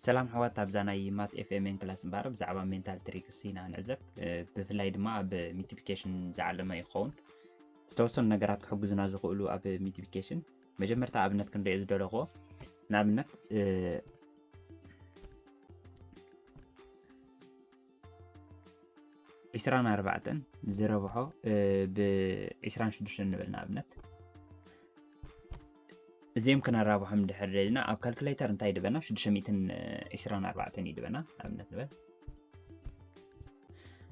ሰላም ኣሕዋት፣ ኣብዛ ናይ ማት ኤፍ ኤም ኤን ክላስ እምበኣር ብዛዕባ ሜንታል ትሪክስ ኢና ንዕዘብ። እ፣ ብፍላይ ድማ ኣብ ሚቲፊኬሽን ዝዓለመ ይኸውን። ዝተወሰኑ ነገራት ክሕግዙና ዝኽእሉ ኣብ ሚቲፊኬሽን፣ መጀመርታ ኣብነት ክንሪኦ ዝደለኹዎ፣ ንኣብነት፣ እ፣ ዒስራን ኣርባዕተን ዝረብሖ፣ እ፣ ብ ዒስራን ሽዱሽተን ንብል ንኣብነት። እዚኦም ክነራብሖም እንድሕር ደሊና ኣብ ካልኩሌተር እንታይ ድበና? ሽዱሽተ ሚእትን ዒስራን ኣርባዕተን እዩ ድበና ንኣብነት ንበል።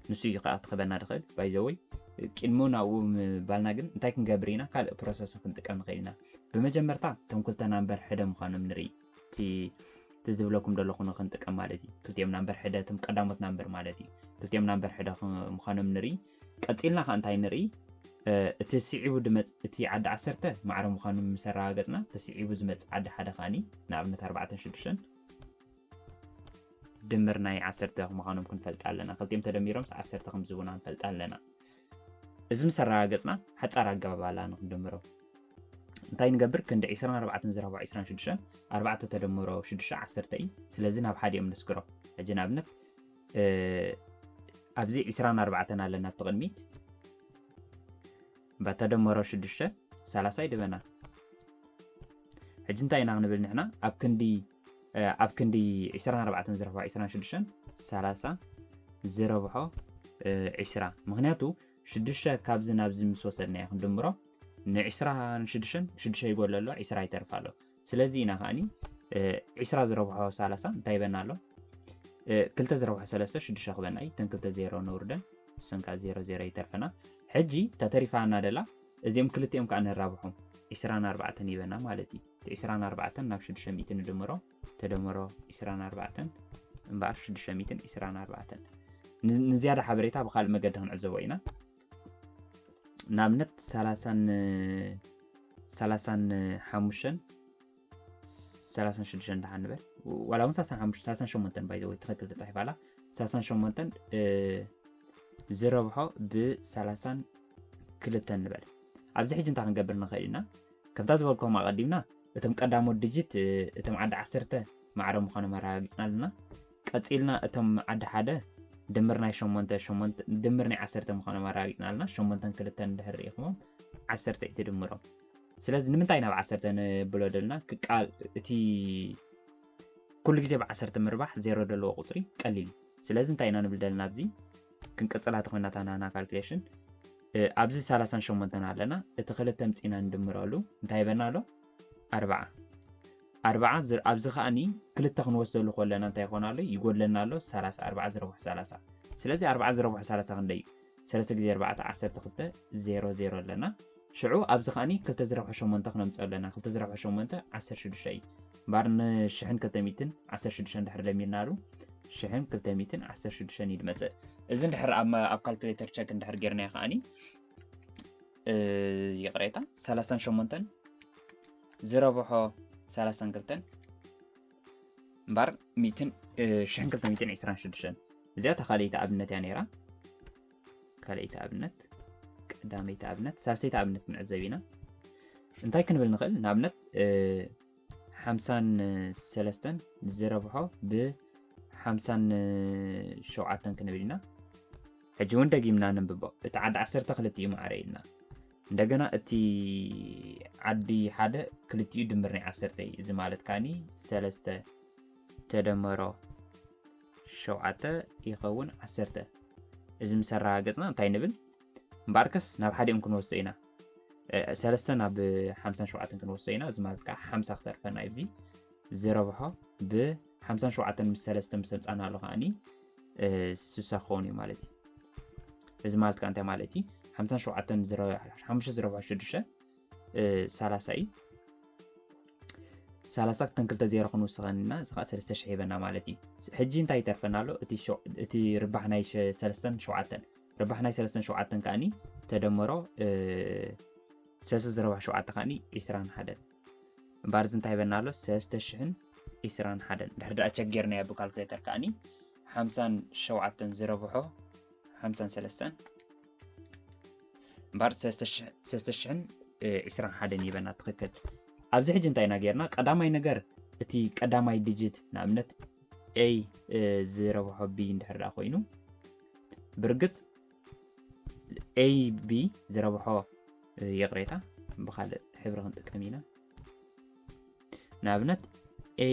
ንሱ እዩ ከዓ ክበና ድኽእል። ባይዘወይ ቅድሚ ናብኡ ምባልና ግን እንታይ ክንገብር ኢና? ካልእ ፕሮሰስ ክንጥቀም ንኽእል ኢና። ብመጀመርታ እቶም ክልተ ናምበር ሕደ ምዃኖም ንርኢ። እቲ እቲ ዝብለኩም ዘለኹ ንክንጥቀም ማለት እዩ። ክልቲኦም ናምበር ሕደ፣ እቶም ቀዳሞት ናምበር ማለት እዩ። ክልቲኦም ናምበር ሕደ ኽ-፣ ምዃኖም ንርኢ። ቀጺልና ከዓ እንታይ ንርኢ? እ፣ እቲ ስዒቡ ድመጽ-፣ እቲ ዓዲ ዓሰርተ ማዕረ ምዃኑ ምስ ኣረጋገጽና፣ እቲ ስዒቡ ዝመጽእ ዓዲ ሓደ ከኣኒ፣ ንኣብነት ኣርባዕተን ሽዱሽተን ድምር ናይ ዓሰርተ ምዃኖም ክንፈልጥ ኣለና። ክልቲኦም ተደሚሮምስ ዓሰርተ ከም ዝህቡና ክንፈልጥ ኣለና። እዚ ምስ ኣረጋገጽና፣ ሓጻር ኣገባብ ኣላ ንክንድምሮም። እንታይ ንገብር? ክንዲ ዒስራን ኣርባዕተን ዝረኽቦ ዒስራን ሽዱሽተን፣ ኣርባዕተ ተደምሮ ሽዱሽተ ዓሰርተ እዩ። ስለዚ ናብ ሓደ እዮም ንስግሮ። ሕጂ ንኣብነት፣ እ፣ ኣብዚ ዒስራን ኣርባዕተን ኣለና ኣብቲ ቅድሚት። ባ ተደምሮ ሽዱሽተ፣ ሰላሳ ይድበና። ሕጂ እንታይ ኢና ክንብል ንሕና? ኣብ ክንዲ፣ እ፣ ኣብ ክንዲ ዒስራን ኣርባዕተን ዝረኽቦ ዒስራን ሽዱሽተን፣ ሰላሳ ዝረብሖ፣ እ፣ ዒስራ። ምኽንያቱ ሽዱሽተ ካብዚ ናብዚ ምስ ወሰድናዮ ክንድምሮ፣ ንዒስራን ሽዱሽተን ሽዱሽተ ይጎሎ ኣሎ፣ ዒስራ ይተርፍ ኣሎ። ስለዚ ኢና ከኣኒ፣ እ፣ ዒስራ ዝረብሖ ሰላሳ እንታይ ይበና ኣሎ? እ፣ ክልተ ዝረብሖ ሰለስተ ሽዱሽተ ክበና እዩ። እተን ክልተ ዜሮ ነውርደን፣ እሰን ከዓ ዜሮ ዜሮ ይተርፈና። ሕጂ እታ ተሪፋና ደላ፣ እዚኦም ክልቲኦም ከዓ ነራብሖም፣ ዒስራን ኣርባዕተን ይበና ማለት እዩ። እቲ ዒስራን ኣርባዕተን ናብ ሽዱሽተ ሚእቲ ንድምሮ፣ ተደምሮ ዒስራን ኣርባዕተን እምበኣር ሽዱሽተ ሚእትን ዒስራን ኣርባዕተን። ን-፣ ንዝያዳ ሓበሬታ ብኻልእ መገዲ ክንዕዘቦ ኢና። ንኣብነት ሰላሳን፣ ሰላሳን ሓሙሽተን፣ ሰላሳን ሽዱሽተን ደሓን ንበል። ዋላ እውን ሰላሳን ሓሙሽተን፣ ሰላሳን ሸሞንተን ባይ ዘ ወይ ትኽክል ተጻሒፋ ኣላ። ሰላሳን ሸሞንተን፣ እ፣ ዝረብሖ ብሰላሳን ክልተን ንበል። ኣብዚ ሕጂ እንታይ ክንገብር ንኽእል ኢና? ከምታ ዝበልኩም ኣቐዲምና እቶም ቀዳሞት ዲጂት፣ እ፣ እቶም ዓዲ ዓሰርተ ማዕረ ምዃኖም ኣረጋጊጽና ኣለና። ቀጺልና እቶም ዓዲ ሓደ ድምር ናይ ሸሞንተ፣ ሸሞንተ፣ ድምር ናይ ዓሰርተ ምዃኖም ኣረጋጊጽና ኣለና። ሸሞንተን ክልተን እንድሕር ርኢኹሞም ዓሰርተ እዩ ትድምሮም። ስለዚ ንምንታይ ናብ ዓሰርተ ንብሎ ደልና? ክቃል-፣ እቲ ኩሉ ግዜ ብዓሰርተ ምርባሕ ዜሮ ዘለዎ ቁጽሪ ቀሊል እዩ። ስለዚ እንታይ ኢና ንብል ደልና ኣብዚ? ክንቅጽላ ተኾይና እታ ናና ካልኩሌሽን፣ እ፣ ኣብዚ ሰላሳን ሸሞንተን ኣለና። እቲ ክልተ ምጺና ንድምረሉ እንታይ ይበና ኣሎ? ኣርባዓ። ኣርባዓ ዝ-፣ ኣብዚ ከኣኒ ክልተ ክንወስደሉ ከለና እንታይ ይኾን ኣሎ? ይጎድለና ኣሎ። ሰላሳ፣ ኣርባዓ ዝረብሖ ሰላሳ። ስለዚ ኣርባዓ ዝረብሖ ሰላሳ ክንደይ እዩ? ሰለስተ ግዜ ኣርባዕተ፣ ዓሰርተ ክልተ፣ ዜሮ ዜሮ ኣለና። ሽዑ ኣብዚ ከኣኒ ክልተ ዝረብሖ ሸሞንተ ክነምጽኦ ኣለና። ክልተ ዝረብሖ ሸሞንተ፣ ዓሰርተ ሽዱሽተ እዩ። እምበኣር ንሽሕን ክልተ ሚእትን ዓሰርተ ሽዱሽተ እንድሕር ደሚርናሉ፣ ሽሕን ክልተ ሚእትን ዓሰርተ ሽዱሽተን እዩ ዝመጽእ። እዚ እንድሕር ኣብ መ-፣ ኣብ ካልኩሌተር ቸክ እንድሕር ጌርናዮ ከኣኒ፣ እ፣ ይቕሬታ፣ ሰላሳን ሸሞንተን ዝረብሖ ሰላሳን ክልተን እምበኣር ሚእትን፣ እ፣ ሽሕን ክልተ ሚእትን ዕስራን ሽዱሽተን። እዚኣ እታ ካልኣይቲ ኣብነት እያ ነይራ። ካልኣይቲ ኣብነት፣ ቀዳመይቲ ኣብነት፣ ሳልሰይቲ ኣብነት ክንዕዘብ ኢና። እንታይ ክንብል ንኽእል? ንኣብነት፣ እ፣ ሓምሳን ሰለስተን ዝረብሖ ብሓምሳን ሸውዓተን ክንብል ኢና። ሕጂ እውን ደጊምና ነንብቦ። እቲ ዓዲ ዓሰርተ ክልቲኡ ማዕረ ኢልና። እንደገና እቲ ዓዲ ሓደ ክልቲኡ ድምር ናይ ዓሰርተ እዩ። እዚ ማለት ከኣኒ ሰለስተ ተደመሮ ሸውዓተ ይኸውን ዓሰርተ። እዚ ምስ ኣረጋገጽና እንታይ ንብል? እምበኣርከስ ናብ ሓደ እዮም ክንወስዶ ኢና። እ፣ ሰለስተ ናብ ሓምሳን ሸውዓተን ክንወስዶ ኢና። እዚ ማለት ከዓ ሓምሳ ክተርፈና እዩ። እዚ ዝረብሖ ብሓምሳን ሸውዓተን ምስ ሰለስተ ምስ ኣምጻእናሉ ከኣኒ፣ እ፣ ስሳ ክኸውን እዩ ማለት እዩ። እዚ ማለት ከዓ እንታይ ማለት እዩ? ሓምሳን ሸውዓተን ዝረ-፣ ሓሙሽተ ዝረብሖ ሽዱሽተ፣ እ፣ ሰላሳ እዩ። ሰላሳ ክተን ክልተ ዜሮ ክንውስኸን ኢና፣ እዚ ከዓ ሰለስተ ሽሕ ሂበና ማለት እዩ። ሕጂ እንታይ ይተርፈና ኣሎ? እቲ ሸው-፣ እቲ ርባሕ ናይ ሸ-፣ ሰለስተን ሸውዓተን፣ ርባሕ ናይ ሰለስተን ሸውዓተን ከኣኒ ተደመሮ፣ እ፣ ሰለስተ ዝረብሖ ሸውዓተ ከኣኒ ዕስራን ሓደን። እምበኣር እዚ እንታይ ሂበና ኣሎ? ሰለስተ ሽሕን ዕስራን ሓደን። ድሕሪ ደኣ ቸክ ጌርናዮ ብካልኩሌተር ከኣኒ ሓምሳን ሸውዓተን ዝረብሖ ሓምሳን ሰለስተን እምበኣር ሰለስተ ሽሕ፣ ሰለስተ ሽሕን ዕስራን ሓደን ይበና። ትኽክል። ኣብዚ ሕጂ እንታይ ኢና ጌርና? ቀዳማይ ነገር እቲ ቀዳማይ ዲጂት ንኣብነት A ዝረብሖ B እንድሕር ደኣ ኮይኑ፣ ብርግጽ A B ዝረብሖ፣ ይቕሬታ፣ ብኻልእ ሕብሪ ክንጥቀም ኢና። ንኣብነት A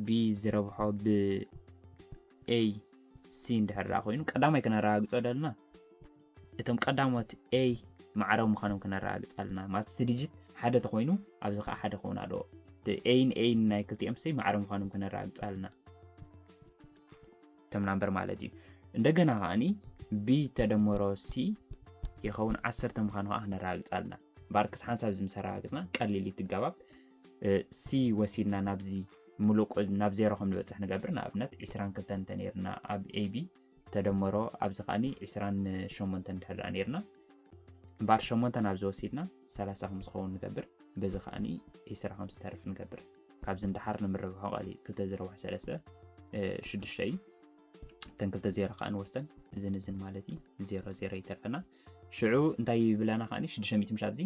B ዝረብሖ ብ A C እንድሕር ደኣ ኮይኑ፣ ቀዳማይ ክነረጋግጾ ደለና እቶም ቀዳሞት A ማዕረ ምዃኖም ክነረጋግጽ ኣለና። ማለት እቲ ዲጂት ሓደ ተኾይኑ ኣብዚ ከዓ ሓደ ክኸውን ኣለዎ። እቲ A ን A ን ናይ ክልቲኦም C ማዕረ ምዃኖም ክነረጋግጽ ኣለና። ከም ናምበር ማለት እዩ። እንደገና ከዓኒ B ተደመሮ C ይኸውን ዓሰርተ ምዃኑ ከዓ ክነረጋግጽ ኣለና። ባርክስ ሓንሳብ እዚ ምስ ኣረጋግጽና ቀሊል እዩ ትጋባብ። C ወሲድና ናብዚ ሙሉእ ናብ ዜሮ ከም ንበጽሕ ንገብር። ንኣብነት ዕስራን ክልተን እንተ ነይርና ኣብ A B ተደመሮ ኣብዚ ከዓኒ ዕስራን ሸሞንተን ድሕር ደኣ ነይርና እምበኣር ሸሞንተ ናብዚ ወሲድና ሰላሳ ከም ዝኸውን ንገብር። በዚ ከዓኒ ዕስራ ከም ዝተርፍ ንገብር። ካብዚ ንደሓር ንምርብሖ ቀሊል ክልተ ዝረብሖ ሰለስተ ሽዱሽተ እዩ። እተን ክልተ ዜሮ ከዓ ንወስደን እዝን እዝን ማለት እዩ። ዜሮ ዜሮ ይተርፈና። ሽዑ እንታይ ይብለና ከዓኒ ሽዱሽተ ሚእቲ ምሽ ኣብዚ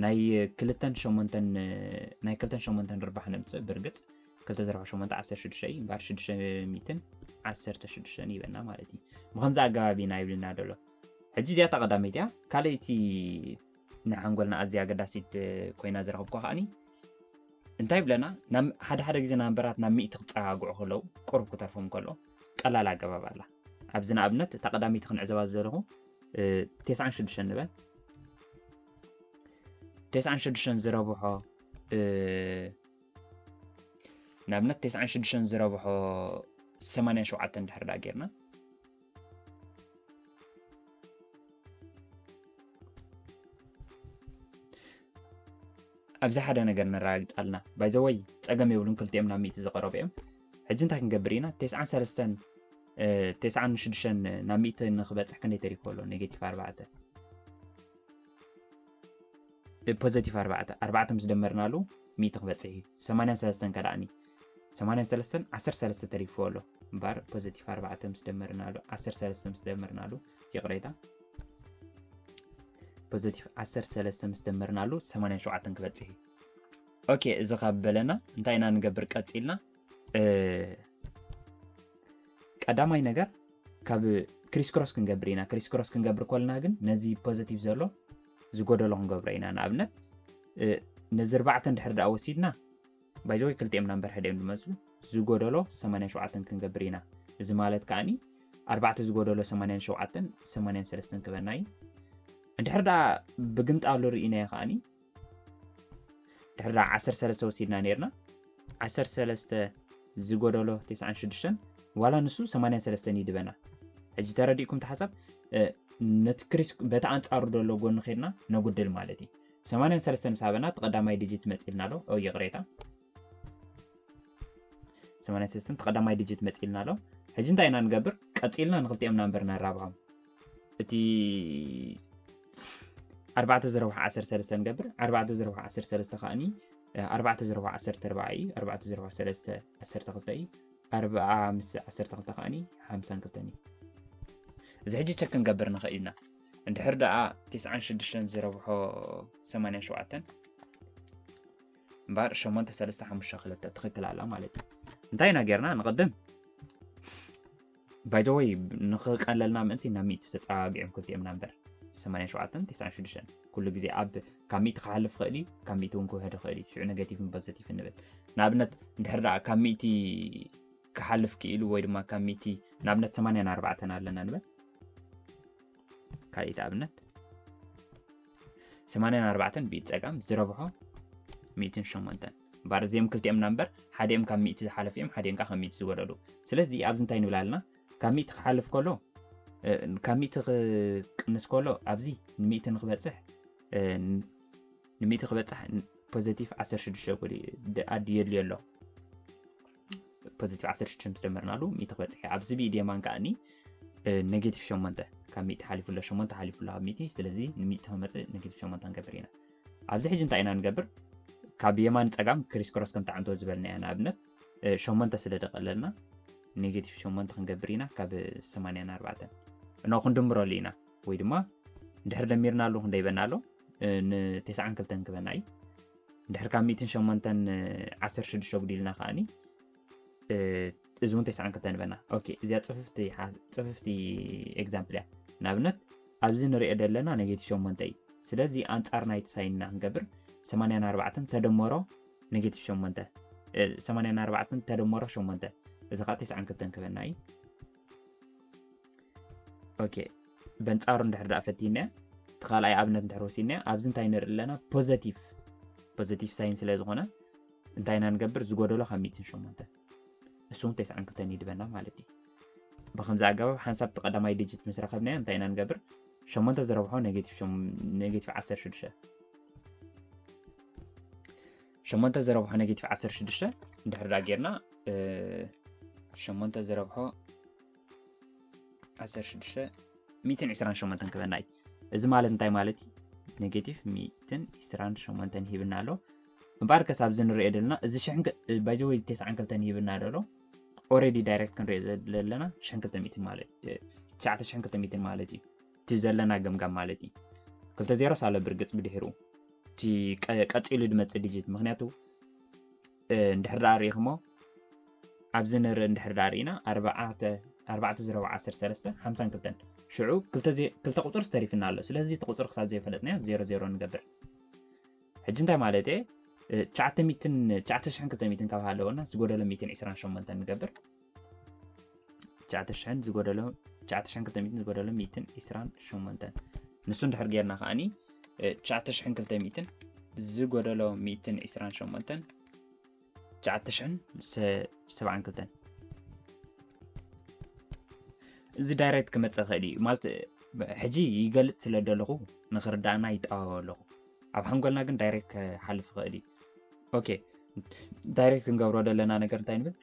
ናይ ክልተን ሸሞንተን ናይ ክልተን ሸሞንተን ርባሕ ነምፅእ። ብርግፅ ክልተ ዘርባ ሸሞንተ ዓሰርተ ሽዱሽተ እዩ እምበኣር ሽዱሽተ ሚእትን ዓሰርተ ሽዱሽተን ይበና ማለት እዩ። ብከምዚ ኣገባብ ኢና ይብልና ደሎ። ሕጂ እዚኣታ ቀዳመይቲ እያ። ካልኣይቲ ንሓንጎልና ኣዝያ ኣገዳሲት ኮይና ዝረኸብኳ ከዓኒ እንታይ ይብለና፣ ሓደ ሓደ ግዜ ናምበራት ናብ ሚእቲ ክፀጋግዑ ከለዉ ቁሩብ ክተርፎም ከሎ ቀላል ኣገባብ ኣላ። ኣብዚ ንኣብነት እታ ቀዳመይቲ ክንዕዘባ ዝደለኹ ተስዓን ሽዱሽተን ንበል። ተስዓን ሽዱሽተን ዝረብሖ ንኣብነት ተስዓን ሽዱሽተን ዝረብሖ ሰማንያን ሸውዓተን ድሕር ደኣ ጌርና ኣብዚ ሓደ ነገር ነረጋግጽ ኣለና። ባይዘወይ ጸገም የብሉን፣ ክልቲኦም ናብ ሚእቲ ዝቐረቡ እዮም። ሕጂ እንታይ ክንገብር ኢና? ተስዓን ሰለስተን ተስዓን ሽዱሽተን ናብ ሚእቲ ንክበጽሕ ክንደይ ተሪፉ ኣሎ? ኔጌቲቭ ኣርባዕተ ፖዘቲቭ ኣርባዕተ ኣርባዕተ ምስ ደመርናሉ ሚእቲ ክበጽሕ እዩ። ሰማንያን ሰለስተን ከዳእኒ ሰማንያን ሰለስተን ዓሰርተ ሰለስተ ተሪፉ ኣሎ እምበኣር ፖዘቲቭ ኣርባዕተ ምስ ደመርናሉ ዓሰርተ ሰለስተ ምስ ደመርናሉ ይቕሬታ ፖዘቲቭ ዓሰርተ ሰለስተ ምስ ደመርናሉ ሰማንያን ሸውዓተን ክበጽሕ እዩ። ኦኬ እዚ ካብ በለና እንታይ ኢና ንገብር ቀጺልና? ቀዳማይ ነገር ካብ ክሪስክሮስ ክንገብር ኢና። ክሪስክሮስ ክንገብር ኮልና ግን ነዚ ፖዘቲቭ ዘሎ ዝጎደሎ ክንገብሮ ኢና። ንኣብነት ነዚ ኣርባዕተ እንድሕር ደኣ ወሲድና ባይዘወይ ክልቲኦም ናምበር ሕደዮም ዝመፁ ዝጎደሎ ሰማንያን ሸውዓተን ክንገብር ኢና። እዚ ማለት ከዓኒ ኣርባዕተ ዝጎደሎ ሰማንያን ሸውዓተን ሰማንያን ሰለስተን ክበና እዩ። እንድሕር ደኣ ብግምጣሉ ርኢናዮ ከዓኒ ድሕር ደኣ ዓሰርተ ሰለስተ ወሲድና ነርና ዓሰርተ ሰለስተ ዝጎደሎ ተስዓን ሽዱሽተን ዋላ ንሱ ሰማንያን ሰለስተን ይድበና። ሕጂ ተረዲእኩም ተሓሳብ ነቲ ክሪስ በቲ ኣንጻሩ ዘሎ ጎኒ ኬድና ነጉድል ማለት እዩ። ሰማንያን ሰለስተን ምስ ሃበና እቲ ቀዳማይ ዲጂት መጺልና ኣሎ። ኦ ይቕሬታ ሰማንያን ሰለስተን እቲ ቀዳማይ ዲጂት መጺልና ኣሎ። ሕጂ እንታይ ኢና ንገብር? ቀጺልና ንክልቲኦም ናምበር ነራብሖም። እቲ ኣርባዕተ ዘረብሖ ዓሰርተ ሰለስተ ንገብር። ኣርባዕተ ዘረብሖ ዓሰርተ ሰለስተ ከዓኒ ኣርባዕተ ዘረብሖ ዓሰርተ ኣርባዓ እዩ። ኣርባዕተ ዘረብሖ ሰለስተ ዓሰርተ ክልተ እዩ። ኣርባዓ ምስ ዓሰርተ ክልተ ከዓኒ ሓምሳን ክልተን እዩ። እዚ ሕጂ ቸክ ክንገብር ንኽእል ኢና። እንድሕር ደኣ ተስዓን ሽዱሽተን ዝረብሖ ሰማንያን ሸውዓተን እምበኣር ሸሞንተ ሰለስተ ሓሙሽተ ክልተ ትኽክል ኣላ ማለት እዩ። እንታይ ኢና ጌርና ንቕድም ባይዘወይ ንኽቀለልና ምእንቲ ናብ ሚእቲ ተፀጋጊዖም ክልቲኦም ናምበር ሰማንያን ሸውዓተን ተስዓን ሽዱሽተን ኩሉ ግዜ ኣብ ካብ ሚእቲ ክሓልፍ ይኽእል እዩ፣ ካብ ሚእቲ እውን ክውሕድ ይኽእል እዩ። ሽዑ ኔጌቲቭን ፖዘቲቭን ንብል። ንኣብነት እንድሕር ደኣ ካብ ሚእቲ ክሓልፍ ክኢሉ ወይ ድማ ካብ ሚእቲ ንኣብነት ሰማንያን ኣርባዕተን ኣለና ንበል። ካልኢት ኣብነት ሰማንያን ኣርባዕተን ብኢድ ጸጋም ዝረብሖ ሚእትን ሸሞንተን እምበኣር እዚኦም ክልቲኦም ናምበር ሓዲኦም ካብ ሚእቲ ዝሓለፉ እዮም፣ ሓዲኦም ከዓ ካብ ሚእቲ ዝጎደሉ። ስለዚ ኣብዚ እንታይ ንብል ኣለና? ካብ ሚእቲ ክሓልፍ ከሎ ካብ ሚእቲ ክቅንስ ከሎ ኣብዚ ንሚእቲ ንክበፅሕ ንሚእቲ ክበፅሕ ፖዘቲቭ ዓሰርተ ሽዱሽተ ኣድ የድልዮ ኣሎ። ፖዘቲቭ ዓሰርተ ሽዱሽተ ምስ ደመርናሉ ሚእቲ ክበፅሕ ኣብዚ ብኢድ የማን ከዓኒ ኔጌቲቭ ሸሞንተ ካብ ሚእቲ ሓሊፉ ኣሎ፣ ሸሞንተ ሓሊፉ ኣሎ ካብ ሚእቲ። ስለዚ ንሚእቲ ክመፅእ ኔጌቲቭ ሸሞንተ ንገብር ኢና። ኣብዚ ሕጂ እንታይ ኢና ንገብር? ካብ የማን ጸጋም ክሪስክሮስ ከምቲ ዓንቶ ዝበልና እያ። ንኣብነት ሸሞንተ ስለ ደቐለልና ኔጌቲቭ ሸሞንተ ክንገብር ኢና ካብ ሰማንያን ኣርባዕተን እኖ ክንድምረሉ ኢና። ወይ ድማ እንድሕር ደሚርናሉ ክንደይ ይበና ኣሎ? ንተስዓን ክልተን ክበና እዩ። እንድሕር ካብ ሚእትን ሸሞንተን ዓሰርተ ሽዱሽተ ኣጉዲልና ከዓኒ እዚ እውን ተስዓን ክልተን ይበና። ኦኬ፣ እዚኣ ፅፍፍቲ ሓ- ፅፍፍቲ example እያ። ንኣብነት ኣብዚ ንሪኦ ዘለና negative ሸሞንተ እዩ። ስለዚ ኣንፃር ናይቲ ሳይንና ክንገብር ሰማንያን ኣርባዕተን ተደመሮ negative ሸሞንተ እ፣ ሰማንያን ኣርባዕተን ተደመሮ ሸሞንተ፣ እዚ ከዓ ተስዓን ክልተን ክበና እዩ። ኦኬ፣ በንፃሩ እንድሕር ደኣ ፈቲና እቲ ካልኣይ ኣብነት እንድሕር ወሲድና ኣብዚ እንታይ ንርኢ ኣለና? ፖዘቲቭ ፖዘቲቭ ሳይን ስለ ዝኾነ እንታይ ኢና ንገብር? ዝጎደሎ ካብ ሚእትን ሸሞንተ እሱ እውን ተስዓን ክልተን ይድበና ማለት እዩ። ብከምዚ ኣገባብ ሓንሳብ እቲ ቀዳማይ ዲጂት ምስ ረኸብናዮ እንታይ ኢና ንገብር? ሸሞንተ ዝረብሖ negative ሸም- negative ዓሰርተ ሽዱሽተ ሸሞንተ ዝረብሖ negative ዓሰርተ ሽዱሽተ እንድሕር ደኣ ጌርና እ፣ ሸሞንተ ዝረብሖ ዓሰርተ ሽዱሽተ ሚእትን ዕስራን ሸሞንተን ክበና እዩ። እዚ ማለት እንታይ ማለት እዩ? negative ሚእትን ዕስራን ሸሞንተን ሂብና ኣሎ። እምበኣር ከስ ኣብዚ ንሪኦ ዘለና እዚ ሽሕን by the way ተስዓን ክልተን ሂብና ደሎ already direct ክንሪኦ ዘለና ሽሕን ክልተ ሚእትን ማለት እ፣ ትሽዓተ ሽሕን ክልተ ሚእትን ማለት እዩ። እቲ ዘለና ገምጋም ማለት እዩ። ክልተ ዜሮስ ኣሎ ብርግፅ ብድሕሩ እቲ ቀ- ቀፂሉ ዝመፅእ ዲጂት ምክንያቱ እ፣ እንድሕር ደኣ ርኢኽሞ ኣብዚ ንርኢ እንድሕር ደኣ ርኢና ኣርባዕተ ኣርባዕተ ዝረብዓ ዓሰርተ ሰለስተ ሓምሳን ክልተን ሽዑ ክልተ ዘ- ክልተ ቁፅር ዝተሪፍና ኣሎ። ስለዚ እቲ ቁፅሪ ክሳብ ዘይፈለጥናዮ ዜሮ ዜሮ ንገብር። ሕጂ እንታይ ማለት እየ? እ፣ ትሽዓተ ሚእትን ትሽዓተ ሽሕን ክልተ ሚእትን ካብ ሃለወና ዝጎደሎ ሚእትን ዕስራን ሸሞንተን ንገብር። ትሽዓተ ሽሕን ዝጎደሎ ትሽዓተ ሽሕን ክልተ ሚእትን ዝጎደሎ ሚእትን ዕስራን ሸሞንተን ንሱ እንድሕር ጌርና ከዓኒ እ፣ ትሽዓተ ሽሕን ክልተ ሚእትን ዝጎደሎ ሚእትን ዕስራን ሸሞንተን ትሽዓተ ሽሕን ሰ- ሰብዓን ክልተን እዚ ዳይሬክት ክመፅእ ይኽእል እዩ ማለት ሕጂ ይገልፅ ስለ ደለኹ ንክርዳእና ይጠባበ ኣለኹ። ኣብ ሓንጎልና ግን ዳይሬክት ክሓልፍ ይኽእል እዩ። ኦኬ፣ ዳይሬክት ክንገብሮ ዘለና ነገር እንታይ ንብል?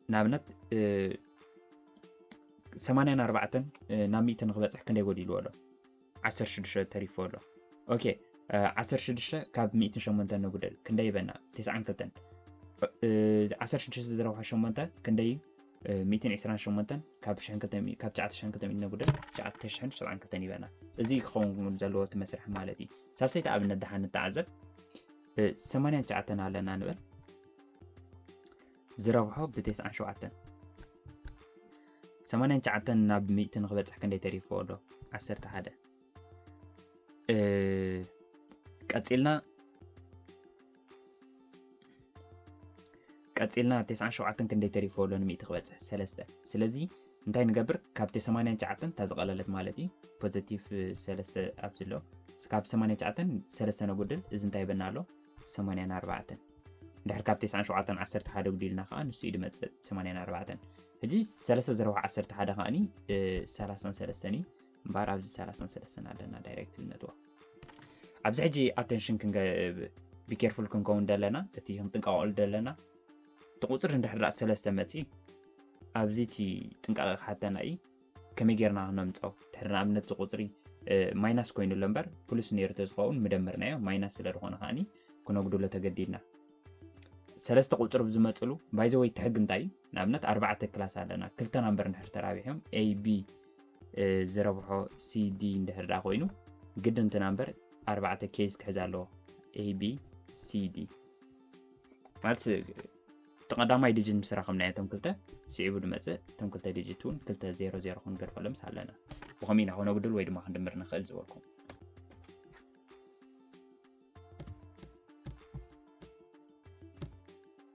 ንኣብነት እ፣ ሰማንያን ኣርባዕተን እ፣ ናብ ሚእቲ ንክበፅሕ ክንደይ ጎዲልዎ ኣሎ? ዓሰርተ ሽዱሽተ ተሪፎ ኣሎ። ኦኬ፣ እ፣ ዓሰርተ ሽዱሽተ ካብ ሚእትን ሸሞንተን ነጉደል ክንደይ ይበና? ተስዓን ክልተን። እ፣ ዓሰርተ ሽዱሽተ ዝረብሖ ሸሞንተ ክንደይ እዩ? እ፣ ሚእትን ዕስራን ሸሞንተን ካብ ሽሕን ክልተ ሚእቲ- ካብ ትሽዓተ ሽሕን ክልተ ሚእቲ ነጉደል ትሽዓተ ሽሕን ሰብዓን ክልተን ይበና። እዚ ክኸውን ዘለዎ እቲ መስርሕ ማለት እዩ። ሳልሰይቲ ኣብነት ደሓን ንተዓዘብ። እ፣ ሰማንያን ትሽዓተን ኣለና ንበል። ዝረብሖ ብተስዓን ሸውዓተን ሰማንያን ትሽዓተን ናብ ሚእቲ ንክበፅሕ ክንደይ ተሪፍዎ ኣሎ? ዓሰርተ ሓደ። እ፣ ቀፂልና ቀፂልና ተስዓን ሸውዓተን ክንደይ ተሪፍዎ ኣሎ ንሚእቲ ክበፅሕ? ሰለስተ። ስለዚ እንታይ ንገብር? ካብቲ ሰማንያን ትሽዓተን እታ ዝቐለለት ማለት እዩ ፖዘቲቭ ሰለስተ ኣብዚ ኣሎ ካብ ሰማንያን ትሽዓተን ሰለስተ ነጉድል እዚ እንታይ ይበና ኣሎ? ሰማንያን ኣርባዕተን። እንድሕር ካብ ተስዓን ሸውዓተን ዓሰርተ ሓደ ጉዲልና ከዓ ንሱ እዩ ዝመፅእ ሰማንያን ኣርባዕተን። ሕጂ ሰለስተ ዝረብሖ ዓሰርተ ሓደ ከዓኒ እ፣ ሰላሳን ሰለስተን እዩ እምበኣር ኣብዚ ሰላሳን ሰለስተን ኣለና ዳይሬክት ነጥዋ። ኣብዚ ሕጂ ኣቴንሽን ቢኬርፉል ክንከውን ደለና እቲ ክንጥንቀቐሉ ደለና እቲ ቁፅሪ እንድሕር ደኣ ሰለስተ መፂ ኣብዚ እቲ ጥንቃቐ ክሓተና እዩ። ከመይ ጌርና ነምፀው ድሕሪ ንኣብነት እዚ ቁፅሪ ማይናስ ኮይኑ ኣሎ እምበር ፕሉስ ነይሩ ተዝኸውን ምደመርናዮ ማይናስ ስለ ዝኾነ ከዓኒ ክነጉድሎ ተገዲድና። ሰለስተ ቁፅሪ ብዝመፅሉ ባይዘወይ እቲ ሕጊ እንታይ እዩ? ንኣብነት ኣርባዕተ ክላስ ኣለና ክልተ ናምበር እንድሕር ተራቢሖም A B ዝረብሖ C D እንድሕር ደኣ ኮይኑ ግድን እቲ ናምበር ኣርባዕተ ኬዝ ክሕዝ ኣለዎ። A B C D ማለት እቲ ቀዳማይ ዲጂት ምስ ረኸብናዮ እቶም ክልተ ስዒቡ ዝመፅእ እቶም ክልተ ዲጂት እውን ክልተ ዜሮ ዜሮ ክንገድፈሎምስ ኣለና። ብኸምኡ ኢና ክነጉድል ወይ ድማ ክንድምር ንኽእል ዝበልኩም።